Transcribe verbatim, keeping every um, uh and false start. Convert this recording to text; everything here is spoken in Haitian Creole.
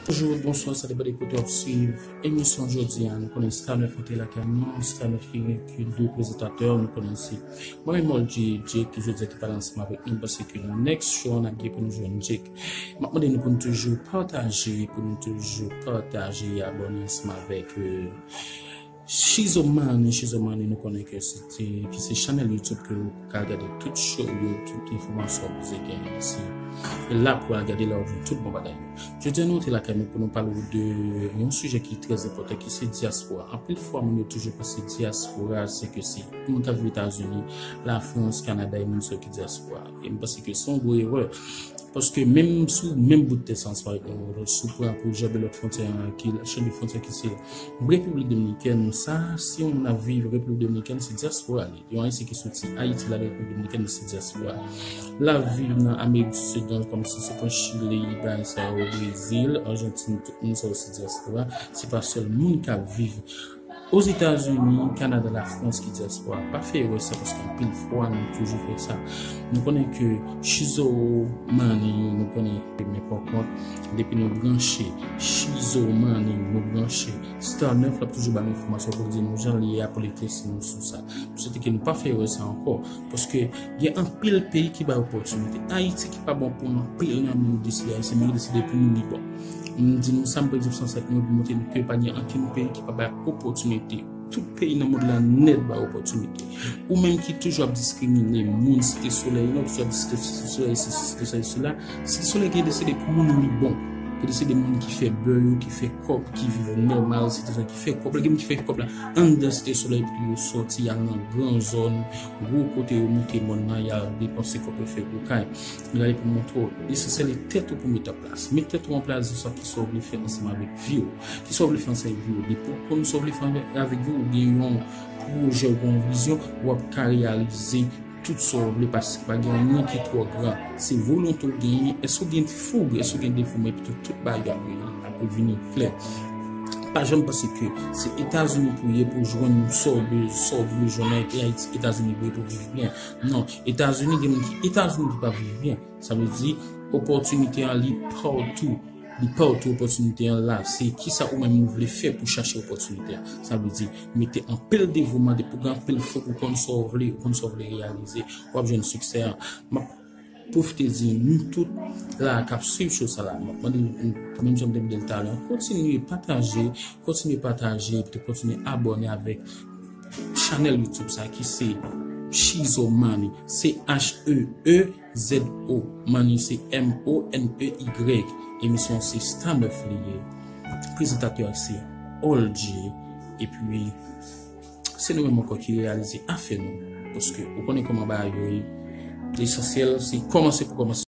Bonjou, bonswa, sa depann de kote w ap swiv emisyon jodi a. Nou konnen Star Neuf te lakay nou, Star Neuf ki gen de prezantatè, nou konnen se mwen menm Moldy Jake ki jodi a te pale ansanm avèk nou, paske nan next show n ap gen pou nou jwenn Jake. M ap mande nou pou nou toujou pataje, pou nou toujou pataje e abòne ansanm avèk, euh, Shizomani, Shizomani, nou konnen ke se te, ki se chanèl YouTube ke ou ka gade tout show yo, tout enfòmasyon ke w bezwen genyen. Se la pou w al gade la w ap jwenn tout bon bagay yo. Jodi a nou te lakay nou pou nou pale w de yon sijè ki trè enpòtan, ki se dyaspora. Anpil fwa moun yo toujou panse dyaspora se ke se moun k ap viv Etazini, Lafrans, Kanada e moun sa yo ki dyaspora. E m panse ke se yon gwo erè. Paske menm sou menm bout tè sa ansanm avèk nou, si w pran pou janbe lòt fwontyè an, ki janbe fwontyè ki se Repiblik Dominikèn, sa, si yon moun ap viv Repiblik Dominikèn, se dyaspora li. Yon Ayisyen ki soti Ayiti, l al Repiblik Dominikèn, se dyaspora. L ap viv nan Amerik di Sid, nan, kòmsi se pran Chili, bagay sa yo, Brezil, Ajantin, tout moun sa yo se dyaspora. Se pa sèl moun k ap viv Ozetazini, Kanada, Lafrans ki dyaspora. Pa fè erè sa, paske anpil fwa nou toujou fè sa. Nou konnen ke Shizomani, nou konnen, men pa kont, depi nou branche Shizomani, nou branche Star Neuf, l ap toujou ba nou enfòmasyon pou l di nou jan l ye a, pou l eklèsi nou sou sa. M swete ke nou pa fè erè sa ankò, paske gen anpil peyi ki bay opòtinite. Ayiti ki pa bon pou anpil nan nou deside Ayisyen, men yo deside pou nou li bon. M di nou sa, m predi pou san sèt mil pou montre nou ke pa gen ankenn peyi ki pa bay opòtinite. Tout peyi nan mond lan nèt bay opòtinite. Ou menm ki toujou ap diskrimine moun Site Solèy, non, toujou ap di Site Solèy sesi, Site Solèy sela. Site Solèy gen deside pou moun li bon. Gen deside moun ki fè bè yo, ki fè kòb, ki viv nòmal, se te sa ki fè kòb la. Gen moun ki fè kòb la anndan Site Solèy, epi yo sòti, y al nan gran zòn, gwo kote yo moute mòn nan, y al depanse kòb yo, fè gwo kay. Gade pou montre w, esansyèl li tèt ou pou mete an plas. Met tèt ou an plas, di sa ki sa w vle fè ansanm avèk vi w. Ki sa w vle fè ansanm avèk vi w. Depi w konn sa w vle fè avèk, avèk vi w, ou gen yon pwojè, ou gen yon vizyon, w ap ka reyalize tout sa w vle, paske pa gen anyen ki twò gran. Se volonte w genyen. Èske w gen foug? Èske w gen devouman? Epi tou, tout bagay yo ap vini, ap vini klè. Pa janm panse ke se Etazini pou w ye pou w jwenn sa w be-, sa w bezwen nan Ayiti, Etazini pou w ye pou w viv byen. Non, Etazini, gen moun ki Etazini ki pa viv byen. Sa vle di, opòtinite an li patou. Li patou, opòtinite an la. Se kisa ou menm ou vle fè pou chache opòtinite an. Sa vle di, mete anpil devouman, depi w gen anpil fouk, ou konn sa w vle, ou konn sa w vle reyalize, w ap jwenn siksè an. M ap pwofite di nou tout la k ap swiv show sa la, m ap mande nou, menm jan m te mande l talè, kontinye pataje, kontinye pataje, epi tou kontinye abòne avèk chanèl YouTube sa ki se Shizomani, C H E E Z O, Mani se M O N E Y. Emisyon se Star Neuf li ye. Prezantatè a se Oldjay. Epi, se nou menm ankò ki reyalize afè nou. Paske ou konnen kòman bagay yo ye. Lesansyèl, se kòmanse pou kòmanse.